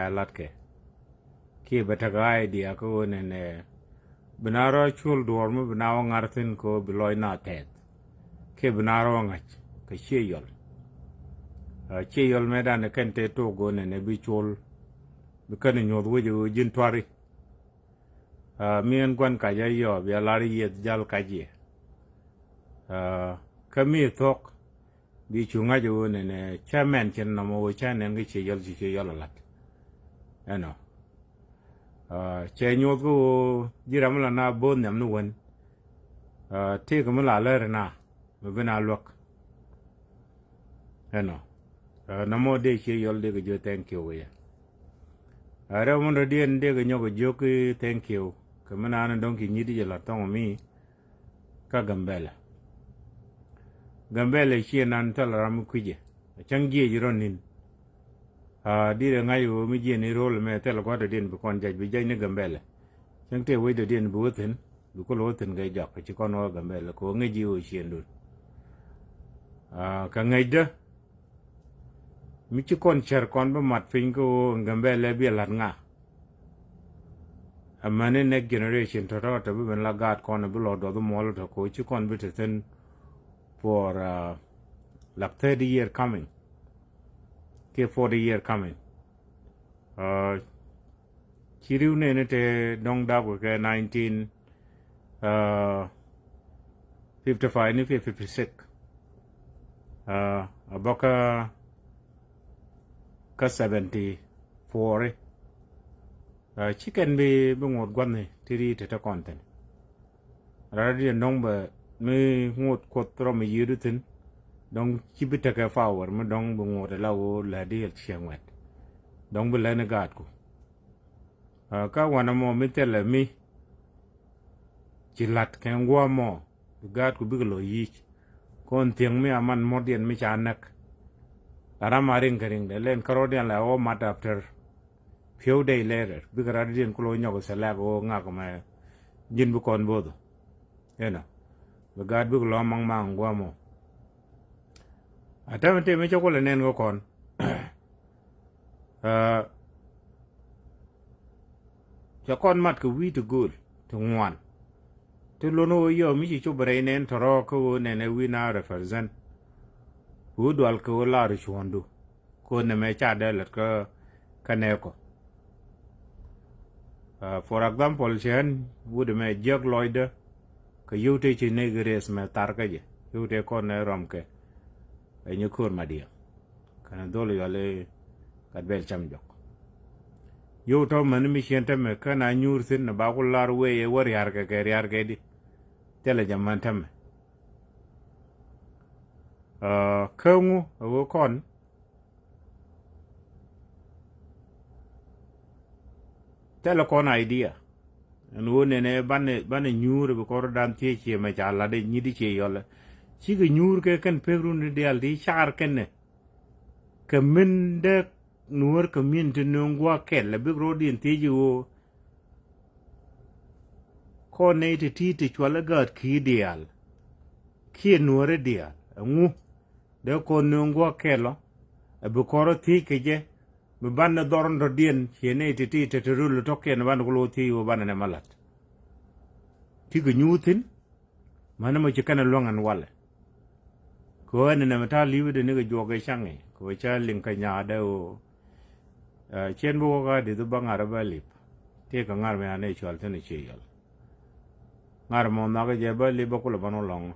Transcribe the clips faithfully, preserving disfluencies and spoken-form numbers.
a latkɛ. Kiɛ bɛ tekɛ idea kä ɣöö nɛnɛ bi na rɔ cuɔl duɔ̱ɔ̱r mi bi na wä ŋa̱r thi̱n kɛ ɣöö bi lɔc na tɛth. Kiɛ bi na rɔ ŋa̱c kɛ ciɛ yɔl. Ciɛ yɔl mɛ danɛ kɛn tëë tok ɣöö nɛnɛ bi cuɔl bi kɛn nyuɔ̱th wec ɣöö ji̱n tuari. Mi ɛn gua̱n kac a yɔɔp ya lar yieth jal kac yɛ. Kä mi thuɔ̱k bi cu ŋa̱c ɣöö nɛnɛ cä mɛn cin nɔmɔ ɣöö cä nɛn kä ciɛ yɔl ci ciɛ yɔl a la̱t. Ɛnɔ cɛ nyuɔth kä ɣöö ji̱ ram mi la na bo̱o̱th nhiam ni wen. Tëëk mi la lär na mi bi na luäk. Ɛnɔ nɔmɔ dee ciɛ yɔl dee kɛ jiök thank you kɛ yɛ. Rɛw mi rɔ diɛn dee kɛ nyɔk kɛ jiök thank you kɛ mi naan dɔ̱ŋ ci nyit jɛ la̱t thɔŋ mi. Kä Gambɛlɛ. Gambɛlɛ ciɛ nan thil ram mi kui̱cɛ a cäŋ jiɛc rɔ ni̱n. Dirɛ ŋa̱c ɣöö mi jiɛn i̱ ro̱l mɛ thil gua̱tdɔ̱diɛn bi kɔn jac bi jac ni Gambɛlɛ. Cäŋ tëë wecdɔ̱diɛn bi wä thi̱n bi kul wä thi̱n kɛ jɔak kɛ ci kɔn wä Gambɛlɛ kɛ ɣöö ŋäc ji̱ ɣöö ciɛndun. Kɛ ŋäcdä mi ci kɔn cär kɔn bi mat piny kä ɣöö Gambɛlɛ bi la̱t ŋa. Amäni next generation tɔ̱tɔ̱ tɛ bi ben la gaat kɔn bi lɔ duɔth muɔl tɔ ko ci kɔn bi te thin for like thirty year coming kiɛ forty year coming. Ci riw neni te dɔŋ dap kɛ nineteen fifty five ni fifty six. A bä kä kä seventy four. Ci kɛn bi bi ŋot gua̱thni ti ri te te kɔn thin. Rat diɛn dɔ̱ŋ bɛ mi ŋot kuoth rɔ mi yiëëdu thin. Dɔ̱ŋ ci bi tekɛ power mi dɔ̱ŋ bi ŋot ala ɣöö lɛ di ciɛ ŋuɛt. Dɔ̱ŋ bi lɛni gaatku. Kä wanɛ mɔ mi thilɛ mi ci la̱t kɛ ŋuɔ mɔ. Bi gaatku bikɛ lɔ yic. Kɔn thiäŋ mi aman mɔtdiɛn mi ca näk. La ram a riŋ kɛ riŋdɛ lɛn kärɔɔdiɛn la ɣɔw mat after few day later bikɛ rat diɛn kulo nyɔk sɛ lɛk ɣɔw ŋak mɛ. Ji̱n bi kɔn both. Inɔ bi gaat bikɛ lɔ maŋ maŋ guamɔ. A tɛmɛ tëë mi cä kulɛ nɛn kɛ kɔn. Cɛ kɔn mat kɛ wi̱i̱ ti gööl ti ŋuan. Ti lon ɣöö yɔ mi ci cop rɛy nɛn tɔrɔ kä ɣöö nɛn ɛ wi̱i̱ na represent. Ɣöö dual kɛ ɣöö lar cuɔ̱ndu. Kä nɛmɛ ca dee lät kä kä nɛɛkɔ. For example cɛ ɣän wut ɛmɛ jiäk lɔcdä. Kɛ yio̱w tëë ci nɛy kɛ rɛth mɛ thar kä jɛ yio̱w tëë kɔn nɛ rɔm kɛ. Ɛ nyi ko̱r ma diɛ kɛn dhol yɔl i̱ gat bɛl cam jɔk. Yio̱w tɔ̱ mäni mi ciɛn tämɛ kɛn a nyuur thi̱n ni ba ku lar wee yɛ wä ria̱r kɛ kɛ ria̱r kɛ di. Thilɛ jɛ män tämɛ. Kä ŋu ɛ wee kɔn. Thilɛ kɔn idea. Ɛn ɣöö nɛnɛ banɛ banɛ nyuur bi kɔr dan thiec ciɛ mɛ ca lat i̱ nyit i̱ ciɛ yɔlɛ. Cikɛ nyuur kɛ kɛn pek run i̱ diaal ti car kɛnɛ. Kɛ min dee nuɔ̱ɔ̱r kɛ min ti nööŋ gua̱a̱k kɛl ɛ bik ro̱o̱diɛn thiec i̱ ɣöö. Kɔn nɛy ti ti ti cual i̱ gäät ki̱i̱ diaal. Kiɛ nuɔ̱ɔ̱r i̱ diaal ɛŋu. Dee kɔn nööŋ gua̱a̱k kɛl ɔ ɛ bi kɔr ɔ thiec kɛ jɛ. Mi banɛ dhɔr in dɔ̱diɛn ciɛ nɛy ti ti te te röl tɔ̱kiɛn banɛ ku lo̱o̱ thiec ɣöö banɛ nɛ ma la̱t. Ti kɛ nyuuth thi̱n. Mäni mɔ ci kɛn ɛ luäŋ ɛn walɛ. Kɛ ɣöö ɛn nɛ mɛ ta̱a̱ li̱pä dee ni kɛ juɔk kɛ caŋ i̱ kɛ ɣöö ca liŋ kɛ nyaatdɛ ɣöö. Ciɛn bi wä kä di̱th bä ŋa̱r bä li̱p. Tëëkɛ ŋa̱r mi anɛ cual thi̱n i̱ ciɛ yɔl. Ŋa̱r mɔ nhɔakä jɛ bä li̱p bä kulɛ bä nɔ lɔ̱ŋ.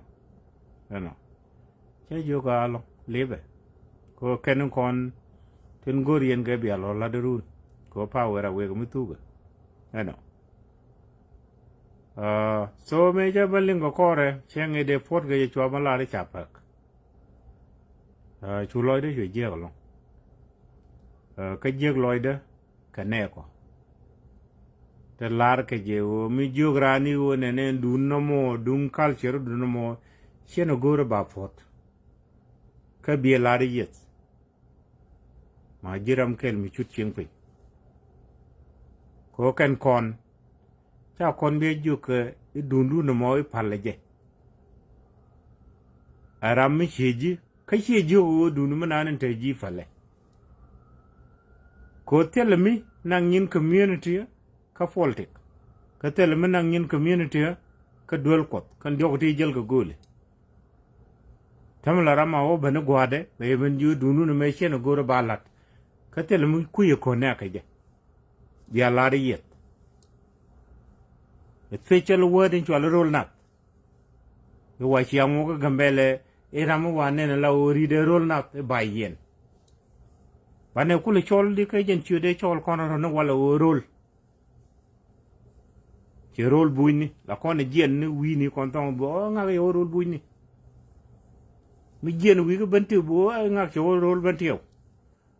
Ɛnɔ. Cä jiök a lɔ li̱pɛ. Kɛ ɣöö kɛn kɔn tin go̱r yɛn kɛ bial ɔ la̱t run. Kɛ ɣöö pa wɛr a wek mi thukä. Ɛnɔ. So mëë cä bä liŋ kɛ kɔrɛ cɛ ŋi̱t dee puɔ̱t kɛ jɛ cua bä lar i̱ ca päk. Cu lɔcdä cuɛ jiäk ɛlɔ̱ŋ. Kä jiäk lɔcdä kɛ nɛɛkɔ. Te lar kɛ jɛ ɣöö mi jiök raan i̱ ɣöö nɛnɛ duun nɔmɔ duun culture duun nɔmɔ. Ciɛn ɛ go̱o̱rä ba puɔ̱t. Kä biɛ lar i̱ yieth. Ma ji̱ ram kɛl mi cut cieŋ piny. Kɛ ɣöö kɛn kɔn ca kɔn bi a jiök kɛ i̱ duundun ɛmɔ i̱ palɛ jɛ. Ɛ ram mi ciɛ ji̱ kä ciɛ jiök ɣöö duundu mi naan in te ji̱ palɛ. Kɛ ɣöö thilɛ mi naŋ nyin community kä politik. Kä thilɛ mi naŋ nyin community kä duel Kuɔth kɛn diɔ̱k ti jäl kɛ gööli. Täämɛ la ram a wä ben i̱ gua̱a̱dɛ bɛ yɛ ben jiö duundun mëë ciɛn i̱ go̱o̱rä ba la̱t. Kä thilɛ mi kui̱ ɛ ko̱n nɛɛkɛ jɛ. Bia la̱r i̱ yieth. Ɛ special word in cual i̱ ro̱l nath. I̱ wa ciaŋ wä kä Gambɛlɛ i̱ ram i̱ wa nɛn ala ɣöö ri̱t ɛ ro̱l nath i̱ ba yiɛn. Banɛ kulɛ cɔl di kä jɛn ciöt ëë cɔl kɔn rɔ ni walɛ ɣöö ro̱l. Ciɛ ro̱l bunyni la kɔn ɛ jiɛn ni wi̱i̱ni kɔn thɔŋ bi ɣä ŋak yɛ wä ro̱l bunyni. Mi jiɛn wi̱i̱ kä ben tiw bi ɣä ŋak cɛ wä ro̱l ben tiw.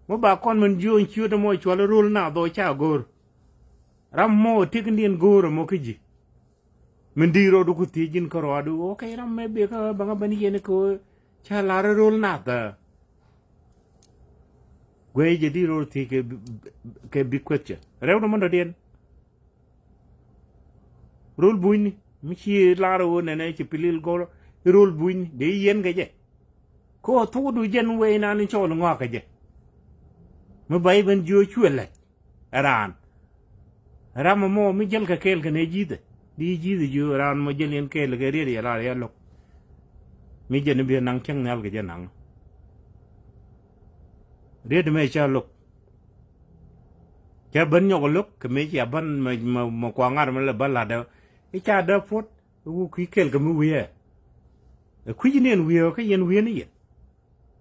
Mi ba kɔn min jiööny ciöt ɛmɔ cual ro̱l na dhɔ ca go̱o̱r. Ram mɔ tikindiɛn go̱o̱r ɛmɔ kä ji̱. Min di̱i̱t rɔɔdu ku thiec ji̱n kä rɔɔdu, okay, ram mɛ bek kä baŋä ben yɛn kä ca lar ro̱l nath. Guey jɛ di̱i̱t rɔɔdu thiec kɛ bi, kɛ bi question. Rɛw ni mundɔ̱diɛn. Ro̱l bunyni mi ci lar ɣöö nɛnɛ ci pilil go̱r i̱ ro̱l bunyni dee yɛn kɛ jɛ. Kä ɣä thukdu jɛn wee inan in cɔɔl ŋɔak kɛ jɛ. Mi ba i̱ ben jiö cuɛ lɛt. Ɛ raan. Ɛ ram ɛmɔ mi jäl kɛ kɛɛl kɛnɛ ji̱thɛ. Di ji̱thɛ jiö ɛ raan mɔ jäl yɛn kɛɛl kɛ riet yɛ lar yɛ lo̱k. Mi jɛn i̱ bi naŋ cäŋ nhial kɛ jɛ naŋ. Riet mɛ cä lo̱k. Cä ben nyɔk lo̱k kɛ mëë cia ben mɛ, mɛ, mɛ kua ŋa̱r mɛ lɛ ben la̱tdɛ. I̱ ca dee puɔ̱t i̱ wuk ki̱ kɛɛl kɛ mi wi̱i̱ ɛ. Ɛ kui̱c ni ɛn wi̱i̱ ɛ kä yɛn wi̱i̱ ni yɛn.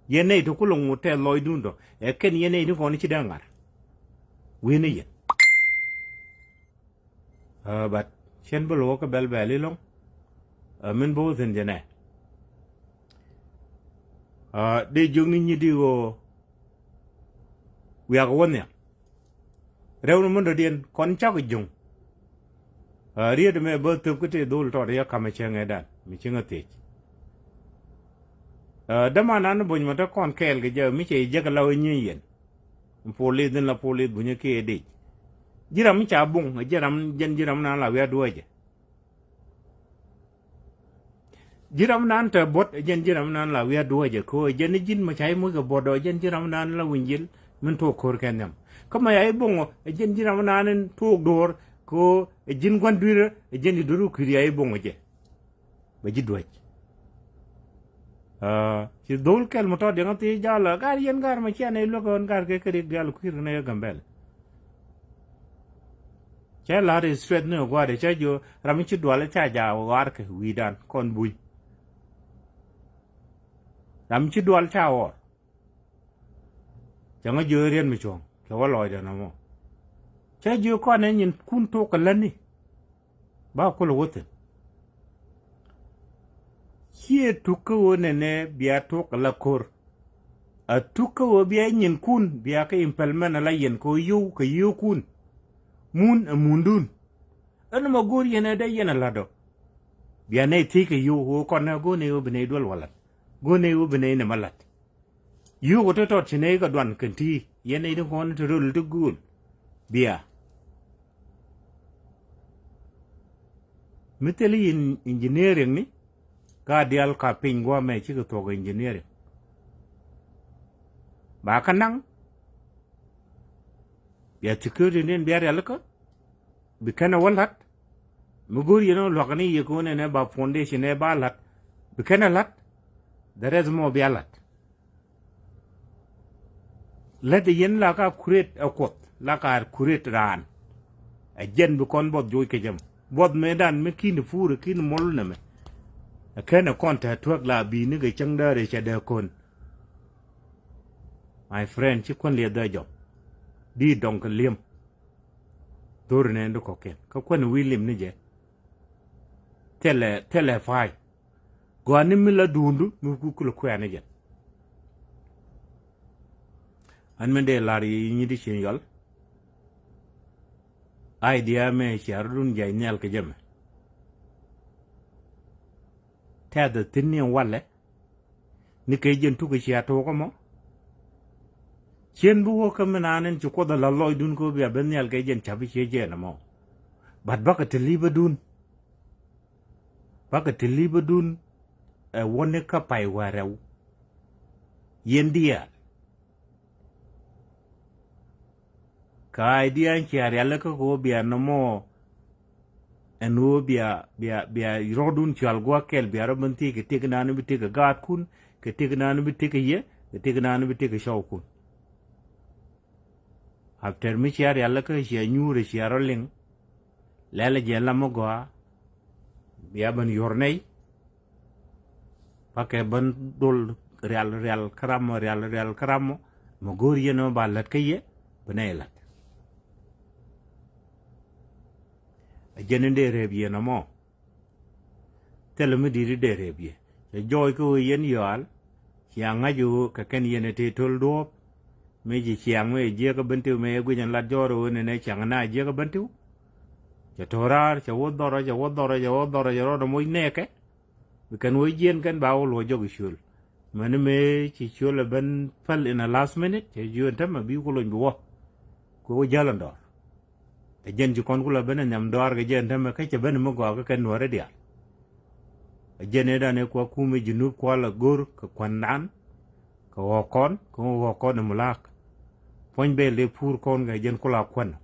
Yɛn nɛy ti kulɛ ŋut tɛth lɔcdun tɔ ɛ kɛn yɛn nɛy ti kɔn ci dee ŋa̱r. Wi̱i̱ni yɛn. Ɛ, but cɛn bi lo̱k kä bɛl bɛl ilo̱ŋ. Ɛ, min bi wä thi̱n jɛ nɛ. Ɛ, dee jiökni nyi di ɣöö wiak wä nhiam. Rɛw ni mundɔ̱diɛn kɔn cak juŋ. Ɛ, riet mɛ bä thöp kä tëë dhol tɔt yɛ kamɛ cäŋɛ dan mi cäŋɛ thiec. Ɛ, däman an buny mɛ te kɔn kɛɛl kɛ jɛ mi cɛ jek la wä nyieny yɛn. Polith in la polith bunyä kiɛ dic. Ji̱ ram mi ca buŋ ɛ ji̱ ram jɛn ji̱ ram nan la wiat duɔ̱ɔ̱cɛ. Ji̱ ram nan te buɔ̱t ɛ jɛn ji̱ ram nan la wiat duɔ̱ɔ̱cɛ kɛ ɣöö ɛ jɛn ji̱n mɛ ca i̱ muc kɛ buɔ̱t ɔ ɛ jɛn ji̱ ram nan la wi̱ny ji̱l min tuɔɔk ko̱r kɛ nhiam. Kä mɛ ca i̱ buŋ ɔ ɛ jɛn ji̱ ram nan in tuɔɔk duɔ̱ɔ̱r kɛ ɣöö ɛ ji̱n gua̱n dui̱rä ɛ jɛn ji̱ duer wä kui̱r ca i̱ buŋ ɔ jɛ. Bɛ ji̱ duäc. Aa, ci dhol kɛl mi tɔt diɛŋ a thiec jal a gar yɛn gar ma cian ɛ luäk ɣän gar kɛ kɛ rik dial kui̱r kɛn ɛ Gambɛl. Cɛ la̱r i̱ straight ni ɛ gua̱a̱r i̱ cä jiö ram mi ci dual i̱ ca jaak ɣɔaar kɛ wi̱i̱dan kɔn buny. Ram mi ci dual ca ɣɔr. Cäŋ a jiö riet mi cuɔ̱ŋ kɛ wä lɔcdɛ nɔmɔ. Cä jiö kɔn ɛ nyin kun tok kɛ lätni. Ba kulɛ wä thi̱n. Ciɛ tuk kä ɣöö nɛnɛ bia tok kɛ la ko̱r. A tuk kä ɣöö bia nyinkun bia kɛ implement ala yɛn kɛ ɣöö yio̱w kɛ yio̱wkun. Mun ɛ mundun. Ɛn mɔ go̱o̱r yɛn ɛ dee yɛn ɛ la̱t ɔ. Bia nɛy thiec kɛ yio̱w ɣöö kɔn ɛ go̱o̱r nɛy ɣöö bi nɛy duel wä la̱t. Go̱o̱r nɛy ɣöö bi nɛy nɛmɛ la̱t. Yio̱w kɛ tɔ̱tɔ̱t ci nɛy kɛ duan kɛn ti yɛn nɛy ti kɔn ti röl ti gööl. Bia. Mi thil i̱ in engineering ni ka dial ka piny guamɛ cikɛ thuɔk engineering. Ba kä naŋ. Bia security ni in bia rialikä. Bi kɛn ɛ wä la̱t. Mi go̱o̱r yɛn ɔ luakä ni yɛ ko̱n ɛn ɛ ba foundation ɛ ba la̱t. Bi kɛn ɛ la̱t. The rest mɔ bia la̱t. Lät yɛn la ka kuret ɛ Kuɔth la ka kuret raan. Ɛ jɛn bi kɔn buɔth joc kɛ jɛ mɔ buɔth mëëdan mi ki̱n puur ki̱n mɔl nɛmɛ. Ɛ kɛn ɛ kɔn tɛ̈ tuäk la bi̱i̱ni kɛ cäŋ däär ɛ cɛ dee kön. My friend, ci kuän liɛth dee jɔk di dɔŋ kɛ li̱em. Dhor nɛn di kɔ̱kiɛn kä kuän wi̱i̱ li̱em ni jɛ. Thilɛ thilɛ pa̱a̱c. Gɔaa ni mi la duundu mi ku kulɛ kuɛɛni jɛn. An mi dee lar yi nyi di cin yɔl. Idea mɛ cia rɔ̱dun jiac nhial kɛ jɛ mɛ. Tɛth thi̱n ni walɛ. Ni kɛ jɛn tuk cia tok ɛmɔ. Cien bi wä kä mi naan in ci Kuoth ala lɔcdun kä bia ben nhial kɛ jɛn ca̱p i̱ cie jɛn ɛmɔ. But bakɛ te li̱pädun. Bakɛ te li̱pädun ɛ wäni kä pay wä rɛw. Yɛn diaal. Kä idea in cia rialikä kɛ ɣöö bia nɔmɔ ɛn ɣöö bia, bia, bia rɔɔdun cual gua̱a̱th kɛl bia rɔ ben thiec kɛ tëk naan bi tëk kɛ gaatkun, kɛ tëk naan bi tëk kɛ yɛ, kɛ tëk naan bi tëk kɛ cɔwkun. After mi cia rialikä cia nyuur cia rɔ liŋ. Lɛl jɛ lam mi gɔaa. Bia ben yuɔr nɛy. Pakɛ ben dol rial, rial kä ram mɔ, rial, rial kä ram mɔ. Mɛ go̱o̱r yɛn mɔ ba lät kä yɛ, bi nɛy lät. A jɛn in dee rɛp yɛn ɛmɔ. Thilɛ mi di̱i̱t in dee rɛp yɛ. Cɛ jɔɔc kä ɣöö yɛn yɔal. Cia ŋa̱c ɣöö kɛ kɛn yɛn ɛ tëë to̱l duɔ̱ɔ̱p. Mi ci ciaŋ mi ɛ jiäkä Bentiu mi ɛ guic ɛn lat jɔɔr ɣöö nɛnɛ ciaŋ na ɛ jiäkä Bentiu. Cɛ to̱ raar, cɛ wä dhɔrɔ, cɛ wä dhɔrɔ, cɛ wä dhɔrɔ, cɛ rɔɔdɛ moc nɛɛkɛ. Bi kɛn wä jiɛn kɛn ba wä luɔ jɔk i̱ ciöl. Mäni mëë ci ciöl ɛ ben päl in a last minute, cɛ jiöön tämɛ bi ku lony bi wä. Ku wä jäl ɛn dɔɔr. Ɛ jɛn ci kɔn ku la ben ɛ nhiam dɔɔr kɛ jɛn tämɛ kä cɛ ben mi gɔaa kä kɛn nuɔ̱ɔ̱rä diaal. Ɛ jɛn ëëdan ëë kua kumɛ Junub kua la go̱r kɛ kuändan. Kɛ ɣɔ̱ɔ̱k kɔn, kɛ ɣɔ̱ɔ̱k kɔn ɛ mulaak. Puɔ̱ny bɛl dee pur kɔn kɛ jɛn ku la kuän.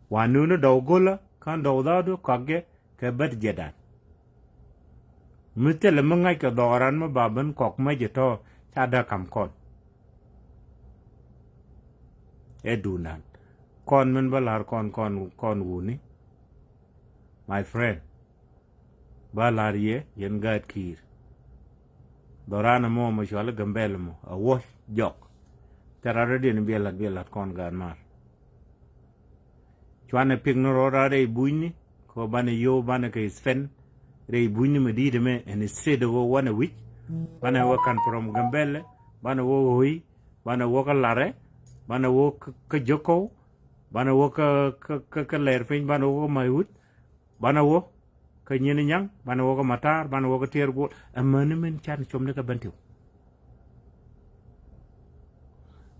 Wa nuni dɔw go̱lä, kän dɔw dhaadu kɔakɛ kɛ bät jiɛdan. Mi thilɛ mi ŋa̱c kɛ dhɔran mi ba ben kɔk mä jɛ tɔ ca dee kam kɔn. Ɛ duundan. Kɔn min bä la̱r kɔn, kɔn, kɔn wuni. My friend. Bä la̱r yɛ, yɛn gaat ki̱i̱r. Dhɔran ɛmɔ mɔ cuali Gambɛl mɔ, a wä jɔk. Thil rat rɔ diɛn biɛ la̱t, biɛ la̱t kɔn gaat maar. Cuanɛ pik ni rɔɔd a rɛy bunyni, kɛ banɛ yo̱w, banɛ kɛ spend rɛy bunyni mɛ di̱i̱t ɛmɛ, ɛn state ɛ wä wanɛ wi̱c, banɛ wä kan from Gambɛlɛ, banɛ wä ɣöi, banɛ wä kä Larɛ, banɛ wä kä, kä Jokɔw, banɛ wä kä, kä, kä, kä Lɛr Piny, banɛ wä kä Maiwut, banɛ wä kä Nyin Nyaŋ, banɛ wä kä Matar, banɛ wä kä Tiɛɛr Guɔl, ɛmäni min can com ni kä Bentiu.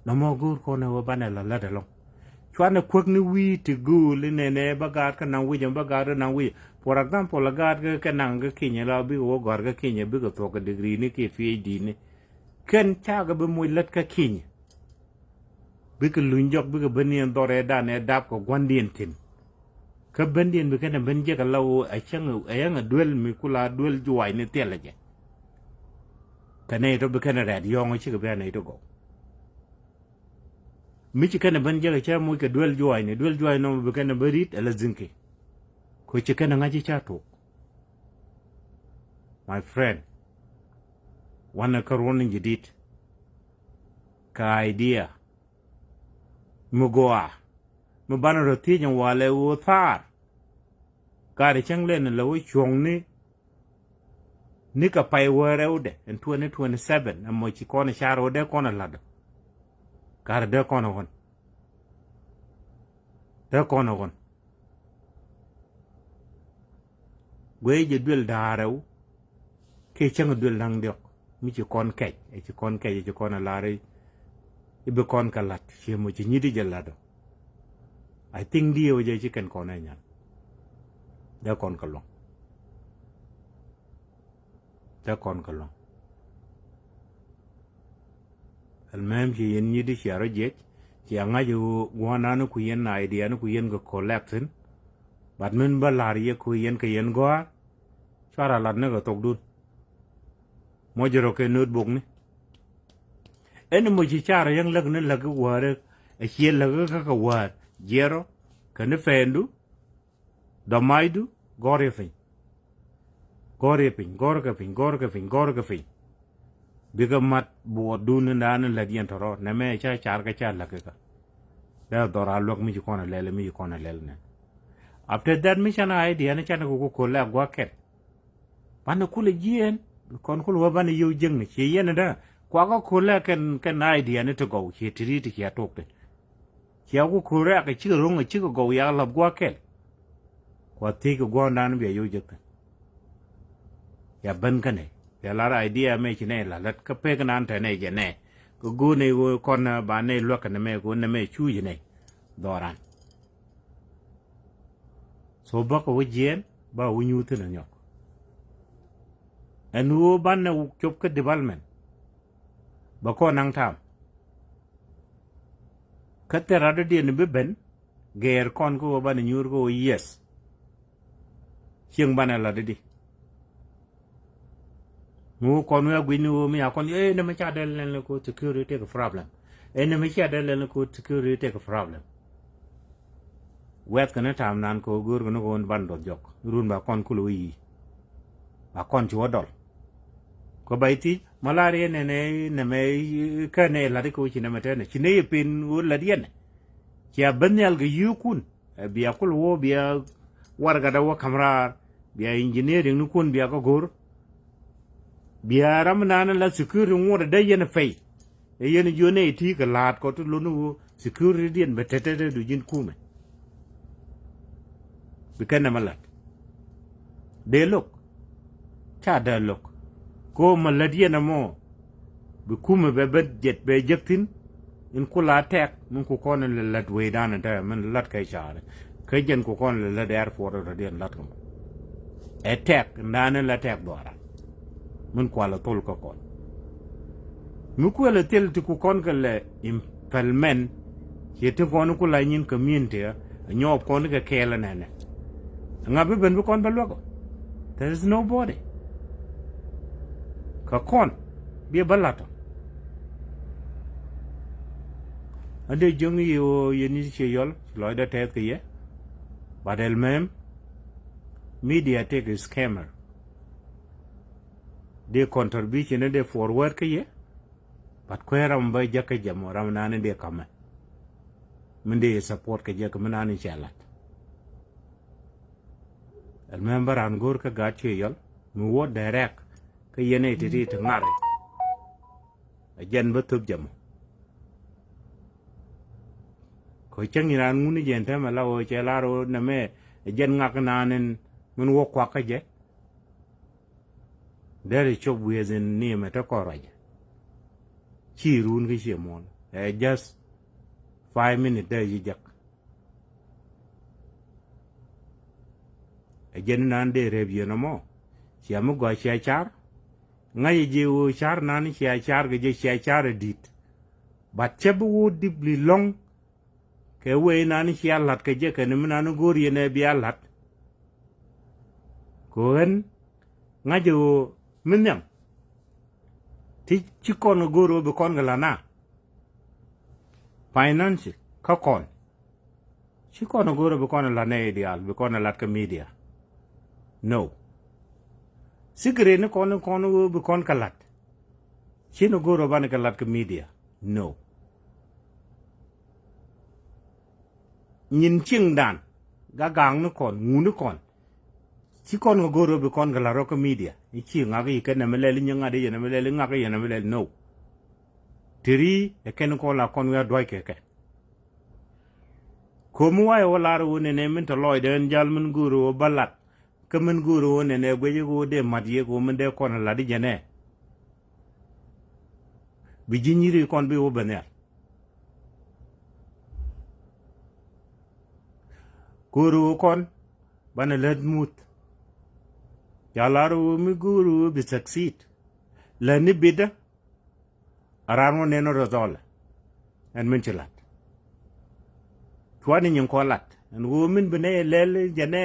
Nɔmɔ go̱o̱r kɔn ɛ wä banɛ la lät ɛlɔ̱ŋ. Cuanɛ kuäk ni wi̱i̱ ti gööl inɛnɛ bä gaat kä naŋ wi̱c ɛmɛ, bä gaat kä naŋ wi̱c. For example, a gaat kä, kä naŋ kä Kenya la bikɛ wä gɔ̱a̱r kä Kenya bikɛ thuɔ̱k kɛ degree ni kiɛ P H D ni. Kɛn cakɛ bi moc lät kä Kenya. Bikɛ luny jɔk bikɛ ben ni ɛn dhɔr ɛ dan ɛ dap kɛ gua̱ndiɛn thi̱n. Kä bendiɛn bi kɛn ɛ ben jek ala ɣöö a cäŋ ɛ yäŋ ɛ duel mi kula duel juac ni thilɛ jɛ. Kɛ nɛy tɔ bi kɛn ɛ rɛ̈t yɔ̱ɔ̱ŋ ɛ cikɛ bi a nɛy tɔ gɔw. Mi ci kɛn ɛ ben jek ɛ cä moc kɛ duel juac ni, duel juac nɔmɔ bi kɛn ɛ ben ri̱t ala dhinki. Kɛ ci kɛn ɛ ŋa̱c i̱ ca tuɔɔk. My friend, wanɛ kä ruɔ̱n in jadid. Kɛ idea mi gɔaa mi banɛ rɔ thiec in walɛ ɣöö thaar. Gat cäŋ lɛn in lɛ wä cuɔ̱ŋni. Ni kɛ pay wäär rɛwdɛ in twenty twenty seven ɛmɔ ci kɔn car ɣöö dee kɔn ɛ la̱t ɔ. Gat dee kɔn ɛ ɣɔn. Dee kɔn ɛ ɣɔn. Guey jɛ duel da̱a̱r rɛw. Kiɛ cäŋ duel da̱ŋ diɔ̱k mi ci kɔn kɛc, ɛ ci kɔn kɛc, ɛ ci kɔn ɛ la̱r i̱ bi kɔn kɛ la̱t, ci mɔ ci nyi̱t i̱ jɛ la̱t ɔ. I think di ɛ wä jɛ ci kɛn kɔn ɛ nyan. Dee kɔn kɛ luɔ̱ŋ. Dee kɔn kɛ luɔ̱ŋ. Ɛlmɛm ci yɛn nyi̱t i̱ cia rɔ jiɛc, cia ŋa̱c i̱ ɣöö gua̱a̱r naan i̱ ku yɛn idea ni ku yɛn kɛ collect thi̱n. But min bä la̱r yɛ ku yɛn kɛ yɛn gɔ̱a̱r. Cuarɛ lat ni kɛ thokdun. Mɔ jɛ rɔ kɛ notebook ni. Ɛn mɔ ci car yäŋ läk ni läk i̱ wäärä. Ɛ ciɛ läk i̱ kä kɛ wäär. Jiɛrɔ. Kɛ ni pɛɛndu. Dɔ̱macdu. Gɔ̱r yɛ piny. Gɔ̱r yɛ piny. Gɔ̱r kɛ piny. Gɔ̱r kɛ piny. Gɔ̱r kɛ piny. Bikɛ mat buɔɔtdun ni naan ni lät yɛn tɔ̱rɔ̱. Nɛmɛ ca car kɛ ca läk ikä. Dee dhɔr a luäk mi ci kɔn a lɛl, mi ci kɔn a lɛl nɛ. After that mi can a idea ni can kɛ ku ko̱l a gua̱k kɛn. Banɛ kulɛ jiɛɛn kɔn kulɛ wä banɛ yio̱w jiäkni ci yɛn dä. Kuakä ko̱l a kɛn, kɛn idea ni ti gɔw ci ti ri ti ci a tok ti. Cia ku ko̱r rɛ̈k ɛ cikɛ ro̱ŋ ɛ cikɛ gɔw yak la̱th gua̱a̱k kɛl. Kua thiec kɛ gua̱a̱ndan bia yio̱w jek thi̱n. Ya ben kä nɛy bia lar idea mɛ ci nɛy la lät kä pek nan te nɛy jɛ nɛ. Kɛ go̱o̱r nɛy ɣöö kɔn ba nɛy luäk kɛ nɛmɛ kɛ ɣöö nɛmɛ cuuc nɛy dhɔran. So bäkɛ wä jiɛɛn ba wä nyuuth thi̱n ɛ nyɔk. Ɛn ɣöö banɛ cop kä development. Bä kɔn naŋ tam. Kä thil rat dɔ̱diɛn bi ben gɛɛr kɔn kä ɣöö banɛ nyuur kä ɣöö yes. Cieŋ banɛ lat di. Mi wä kɔn wä guic ni ɣöö mi a kɔn, eh, nɛ mi ca dɛl nɛn ni ko security take a problem. Eh, nɛ mi ca dɛl nɛn ni ko security take a problem. Wɛth kɛ ni tam nan ko go̱o̱r kɛ ni ko ban dɔth jɔk run ba kɔn kul wä yi. Ba kɔn ci wä dɔl. Ko ba ithi ma lar yɛ nɛ nɛ nɛ mɛ kä nɛ lat ko ci nɛ mɛ tɛ nɛ ci nɛ yɛ pen wä lat yɛ nɛ. Ci a ben nhial kɛ yi kun. Ɛ bia kul wä bia warɛga dɛ wä kam raar, bia engineering ni kun bia kä go̱r. Bia ram nan la security ŋuɔt dɛ yɛn pɛy. Ɛ yɛn jiɔ nɛ iti kɛ laat kɔ ti lon wä security diɛn bɛ tɛtɛ dɛ du ji̱n kumɛ. Bi kɛn nɛ ma lat. Dee lo̱k. Ca dee lo̱k. Ko ma lät yɛn ɛmɔ. Bi kumɛ bɛ ben jɛt bɛ jek thi̱n. In ku la tɛk min ku kɔn in lɛ lät wecdan in te min lät kɛ ca̱a̱ri. Kä jɛn ku kɔn lɛ lät airport in rɔ̱diɛn lät kɛ mɔ. Ɛ tɛk in dan in lɛ tɛk dhuara. Min kualɛ thol kä kɔn. Mi kuël ɛ thil ti ku kɔn kɛ lɛ implement. Ciɛ ti kɔn ku la nyin community ɛ nyɔɔp kɔn kɛ kɛɛl ɛ nɛnɛ. Ŋa bi ben bi kɔn bä luäk ɔ? There is nobody. Kä kɔn bi bä lat ɔ. Ande jiöŋ i̱ ɣöö yɛn i̱ ciɛ yɔl lɔcdä tɛth kɛ yɛ. But ɛl mɛm media take a scammer. Dee contribution dee forward kä yɛ. But kuɛ ram bä jäk kä jɛ mɔ ram nani dee kamɛ. Min dee support kä jɛ kä min nani cɛ lat. Ɛl mɛm bä ran go̱o̱r kä gaat ciɛ yɔl mi wä direct kä yɛn ɛ titi ti ŋari. Ɛ jɛn bä thop jɛ mɔ. Kɔ cäŋ iran ŋuni jɛn tɛmɛ la wä cɛ lar wä nɛmɛ ɛ jɛn ŋak nanin min wä kuak kä jɛ. Deri cop wi̱i̱ dhin ni mɛ te kɔn ruac. Ci run kä ci muɔl ɛ just five minute dee ji̱ jak. Ɛ jɛn nan dee rep yɛn ɔmɔ. Cia mi gɔc cia car. Ŋa̱c ɛ jiɛ ɣöö car nan cia car kɛ jɛ cia car ɛ di̱t. But cɛ bi wä deeply lɔ̱ŋ. Kɛ wee nan cia la̱t kɛ jɛ kɛn mi nan go̱o̱r yɛn ɛ bia la̱t. Kɛ ɣän ŋa̱c ɛ ɣöö mi nhiam. Ti ci kɔn kɛ go̱o̱r ɣöö bi kɔn kɛ la̱t na. Financial kä kɔn. Ci kɔn kɛ go̱o̱r ɣöö bi kɔn kɛ la̱t nɛ idial bi kɔn kɛ la̱t kɛ media. No. Secret ni kɔn ni kɔn ɣöö bi kɔn kɛ la̱t. Ci ni go̱o̱r ɣöö banɛ kɛ la̱t kɛ media. No. Nyin cieŋdan gagaŋni kɔn ŋuni kɔn. Ci kɔn kɛ go̱o̱r ɣöö bi kɔn kɛ la̱t rɔ kä media i̱ ci ŋak i̱ kɛn nɛmɛ lɛl i̱ nyi ŋa̱t i̱ yɛn nɛmɛ lɛl i̱ ŋak i̱ yɛn nɛmɛ lɛl no. Teri ɛ kɛn kɔn la kɔn wi̱i̱ a dua̱c kɛ kɛ. Ko̱mi wayɛ wä lar wä nɛnɛ min te lɔcdɛ ɛn jal min go̱o̱r ɣöö bä lat. Kä min go̱o̱r ɣöö nɛnɛ guic ɣöö dee mat yek ɣöö min dee kɔn lat i̱ jɛnɛ. Bi ji̱ nyiri kɔn bi wä ben nhial. Go̱o̱r ɣöö kɔn banɛ lät muth. Ca lar ɣöö mi go̱o̱r ɣöö bi succeed. Lät ni bitdä. A raan wä nɛn rɔ dhɔlɛ. Ɛn min ci lat. Cuani nyin kɔ lat ɛn ɣöö min bi nɛ lɛl jɛ nɛ.